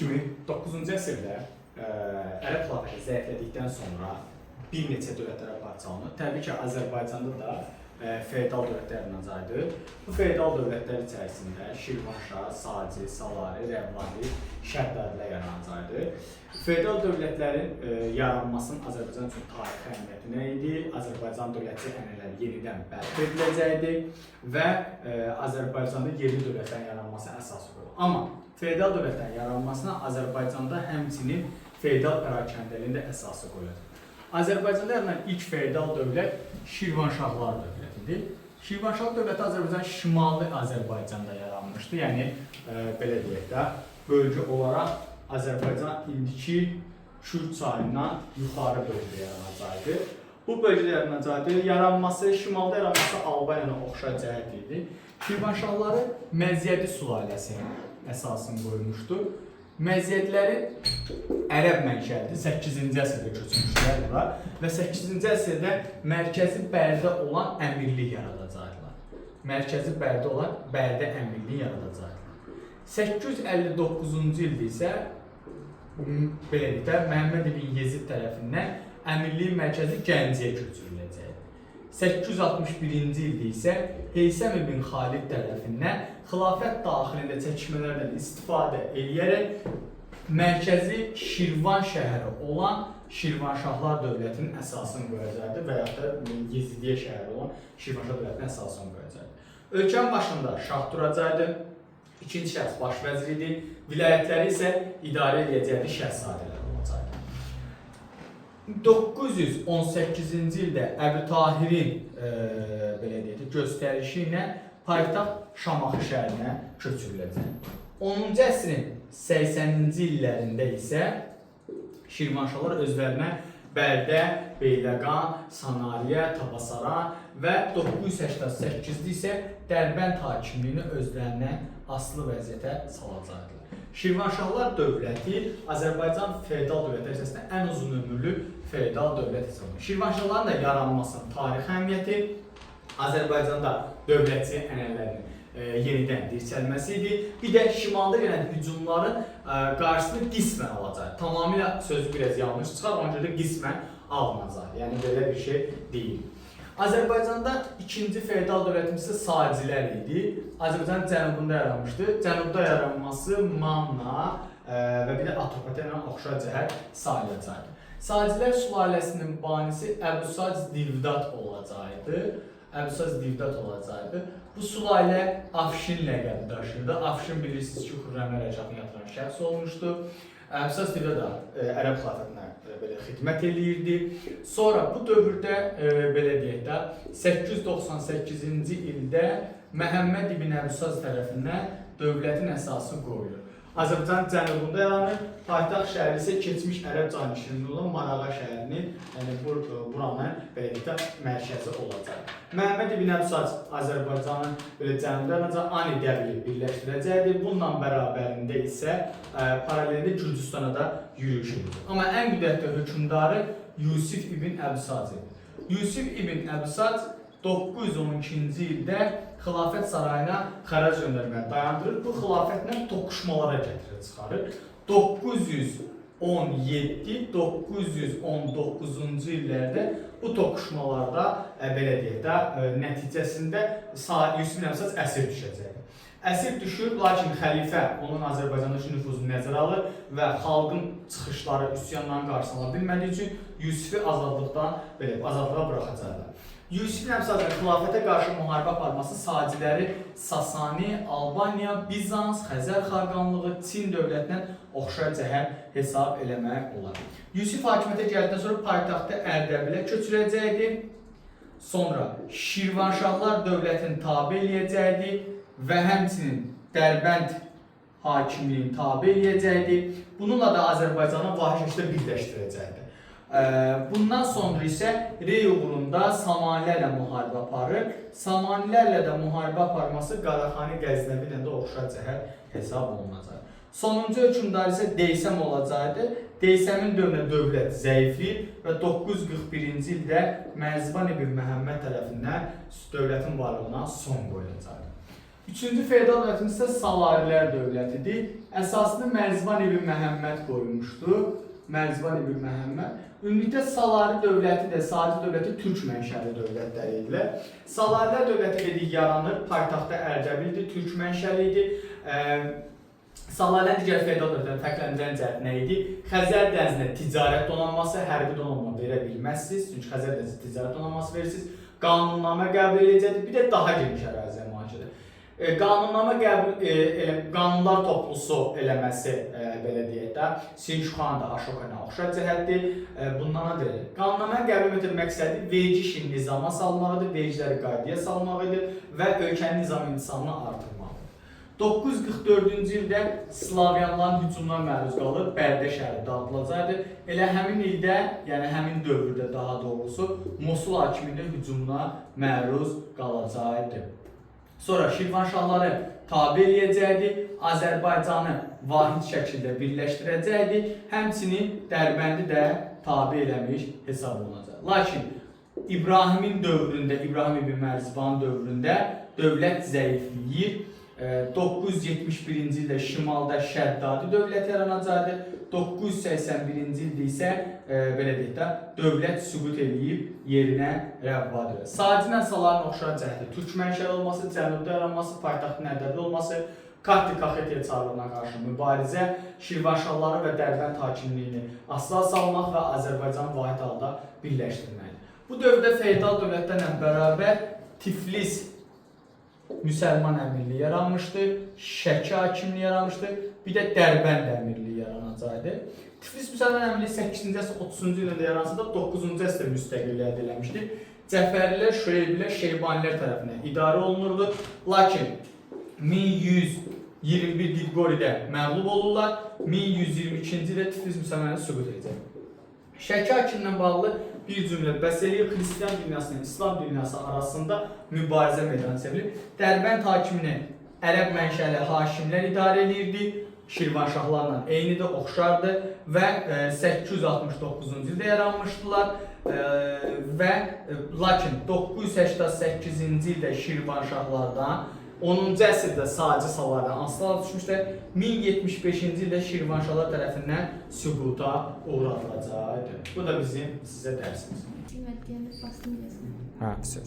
kimi 9-cu əsrdə ərəb xilafəti zəiflədikdən sonra bir neçə dövlətlərə parçalanır. Təbii ki, Azərbaycanda da feodal dövlətlər yaranacaqdı. Bu feodal dövlətlər içərisində Şirvanşah, Saci, Salari, Rəvadi, Şəddadilər yaranacaqdı. Feodal dövlətlərin yaranmasının Azərbaycan üçün tarixi əhəmiyyəti nə idi? Azərbaycan dövlətçi ənənələri yenidən bərpa ediləcəkdi və Azərbaycanda yerli dövlətlərin yaranması əsas qoyulur. Amma feodal dövlətlərin yaranmasına Azərbaycanda həmçinin feodal pərakəndəliyinin də əsası qoyulacaq. Azərbaycanda yaranan ilk feodal dövlət Şirvanşahlar dövlətidir. Şirvanşahlar dövləti Azərbaycan şimali Azərbaycanda yaranmışdı. Yəni belə deyək də, bölgə olaraq Azərbaycan indiki Kür çayından yuxarı bölgədə yaranacaqdı. Bu bölgədə yaranacaqdı. Yaranması, şimalda yaranması Albaniyanın oxşar cəhət idi. Şirvanşahları Məziyyədi sülaləsinin əsasını qoymuşdu. Məziyyədilərin ərəb mənşəlidir. 8-ci əsrdə köçmüşdülər bura və 8-ci əsrdə mərkəzi Bərdə olan əmirlik yaradacaqdılar. Mərkəzi Bərdə olan Bərdə əmirliyi yaradacaqdılar. 859-cu ildə isə belə deyək də, Məhəmməd ibn Yezid tərəfindən əmirliyin mərkəzi Gəncəyə köçürüləcəkdir. 861-ci ildə isə Heysəm ibn Xalid tərəfindən xilafət daxilində çəkişmələrdən istifadə eləyərək mərkəzi Şirvan şəhəri olan Şirvanşahlar dövlətinin əsasını qoyacaqdı və yaxud da Yezidiyyə şəhəri olan Şirvanşah dövlətinin əsasını qoyacaqdı. Ölkənin başında şah duracaqdı. İkinci şəxs baş vəzir idi. Vilayətləri isə idarə eləyəcəkdi şəhzadələr olacaqdı. 918-ci ildə Əbu Tahirin belə deyək də, göstərişi ilə paytaxt Şamaxı şəhərinə köçürüləcək. 10-cu əsrin 80-ci illərində isə Şirvanşahlar özlərinə Bərdə, Beyləqan, Sanariyə, Tabasaran və 988-də isə Dərbənd hakimliyini özlərinə asılı vəziyyətə salacaqdılar. Şirvanşahlar dövləti Azərbaycan feodal dövlətləri içərisində ən uzun ömürlü feodal dövlət hesab olunur. Şirvanşahların da yaranmasının tarixi əhəmiyyəti Azərbaycanda dövlətçi ənənələrinin yenidən dirçəlməsi idi. Bir də şimalda gələn hücumların qarşısını qismən alacaq. Tamamilə sözü biraz yanlış çıxar, ona görə də qismən alınacaq. Yəni belə bir şey deyil. Azərbaycanda ikinci feodal dövlətimiz isə Sacilər idi. Azərbaycanın cənubunda yaranmışdı. Cənubda yaranması Manna və bir də Atropatena oxşar cəhət sayılacaqdı. Sacilər sülaləsinin banisi Əbu Sac Divdad olacaqdı. Əbu Sac Divdad olacaqdı. Bu sülalə Afşin ləqəbi daşıyırdı. Afşin bilirsiniz ki, Xürrəmi hərəkatını yatıran şəxs olmuşdu. Əbu Sac Divdad da ərəb xilafətinə belə xidmət eləyirdi. Sonra bu dövrdə belə deyək də 898-ci ildə Məhəmməd ibn Əbu Sac tərəfindən dövlətin əsası qoyulur. Azərbaycanın cənubunda yaranır. Paytaxt şəhəri isə keçmiş ərəb canişinliyi olan Marağa şəhərinin, yəni buranın belə deyək də mərkəzi olacaq. Məhəmməd ibn Əbu Sac Azərbaycanın belə cənubunda yaranacaq, Ani Dəbili birləşdirəcəkdir. Bununla bərabərində isə paralelində Gürcüstana da yürüyüş edəcək. Amma ən qüdrətli hökmdarı Yusif ibn Əbu Sac idi. Yusif ibn Əbu Sac 912-ci ildə xilafət sarayına xərac göndərməyi dayandırır. Bu xilafətlə toqquşmalara gətirir, çıxarır. 917-919-cu illərdə bu toqquşmalarda belə deyək də, nəticəsində Yusif ibn Əbu Sac əsir düşəcək. Əsir düşür, lakin xəlifə onun Azərbaycandakı nüfuzunu nəzərə alır və xalqın çıxışları, üsyanların qarşısını ala bilmədiyi üçün Yusifi azadlıqdan belə azadlığa buraxacaqlar. Yusif ibn Əbu Sacın xilafətə qarşı müharibə aparması Saciləri Sasani, Albaniya, Bizans, Xəzər xaqanlığı, Çin dövlətindən oxşar cəhət hesab eləmək olar. Yusif hakimiyyətə gəldikdən sonra paytaxtı Ərdəbilə köçürəcəkdi. Sonra Şirvanşahlar dövlətini tabe eləyəcəkdi və həmçinin Dərbənd hakimliyini tabe eləyəcəkdi. Bununla da Azərbaycanı vahid şəkildə birləşdirəcəkdi. Bundan sonra isə Rey uğrunda Samanilərlə müharibə aparır. Samanilərlə də müharibə aparması Qaraxani Qəznəvi ilə də oxşar cəhət hesab olunacaq. Sonuncu hökmdar isə Deysəm olacaqdı. Deysəmin dövründə dövlət zəifləyir və 941-ci ildə Mərzban ibn Məhəmməd tərəfindən dövlətin varlığına son qoyulacaqdır. Üçüncü feodal dövlətimiz isə Salarilər dövlətidir. Əsasını Mərzban ibn Məhəmməd qoymuşdu. Mərzban ibn Məhəmməd. Ümumilikdə Salari dövləti də, Salari dövləti türk mənşəli dövlətlər idilər. Salarilər dövləti dedik yaranır, paytaxtı Ərdəbildir, türk mənşəli idi. Salarilər digər feodal dövlətlərdən fərqləndirən cəhət nə idi? Xəzər dənizinə ticarət donanması, hərbi donanma verə bilməzsiniz. Çünki Xəzər dənizi ticarət donanması verirsiniz. Qanunnamə qəbul edəcəkdir. Bir də daha geniş əraziyə malikdir. Qanunnamə qəbul elə qanunlar toplusu eləməsi belə deyək də, Sinşuxan da Aşokana oxşar cəhətdir. Bundan nə deyilir? Qanunnamə qəbul etmək məqsədi vergi işini nizama salmaqdır, vergiləri qaydaya salmaq idi və ölkənin nizam intizamını artırmaqdır. 944-cü ildə Slavyanların hücumuna məruz qalır, Bərdə şəhəri dağıdılacaqdı. Elə həmin ildə, yəni həmin dövrdə daha doğrusu Mosul hakiminin hücumuna məruz qalacaqdı. Sonra Şirvanşahları tabe eləyəcəkdi, Azərbaycanı vahid şəkildə birləşdirəcəkdi, həmçinin Dərbəndi də tabe eləmiş hesab olunacaq. Lakin İbrahimin dövründə, İbrahim ibn Mərzban dövründə dövlət zəifləyir. 971-ci ildə şimalda Şəddadi dövləti yaranacaqdı. 981-ci ildə isə belə deyək də, dövlət süqut eləyib yerinə Rəvva dövləti. Sacilər Saların oxşar cəhəti türk mənşəli olması, cənubda yaranması, paytaxtın Ərdəbil olması, Katti Kaxetiya çarlığına qarşı mübarizə, Şirvanşahları və Dərbənd hakimliyini asla salmaq və Azərbaycanı vahid halda birləşdirməkdir. Bu dövrdə feodal dövlətlərlə bərabər Tiflis Müsəlman əmirliyi yaranmışdı, Şəki hakimliyi yaranmışdı, bir də Dərbənd əmirliyi yaranacaqdı. Tiflis Müsəlman əmirliyi 8-ci əsr 30-cu ilində yaransa da 9-cu əsrdə müstəqillik əldə eləmişdi. Cəfərlilər, Şüeyblər, Şeybanilər tərəfindən idarə olunurdu. Lakin 1121 Didqoridə məğlub olurlar. 1122-ci ildə Tiflis müsəlmanları süqut edəcək. Şəki hakimlə bağlı bir cümlə bəs eləyir. Xristian dünyası ilə İslam dünyası arasında mübarizə meydana çevrilir. Dərbənd hakimini ərəb mənşəli hakimlər idarə eləyirdi. Şirvanşahlarla eynidir, oxşardı və 869-cu ildə yaranmışdılar. Və lakin 988-ci ildə Şirvanşahlardan 10-cu əsrdə Sacı Salardan asılı düşmüşlər. 1075-ci ildə Şirvanşahlar tərəfindən süquta uğradılacaqdır. Bu da bizim sizə dərsimiz. Bilmədi deyəndə bastım deyəsən. Hə, söz.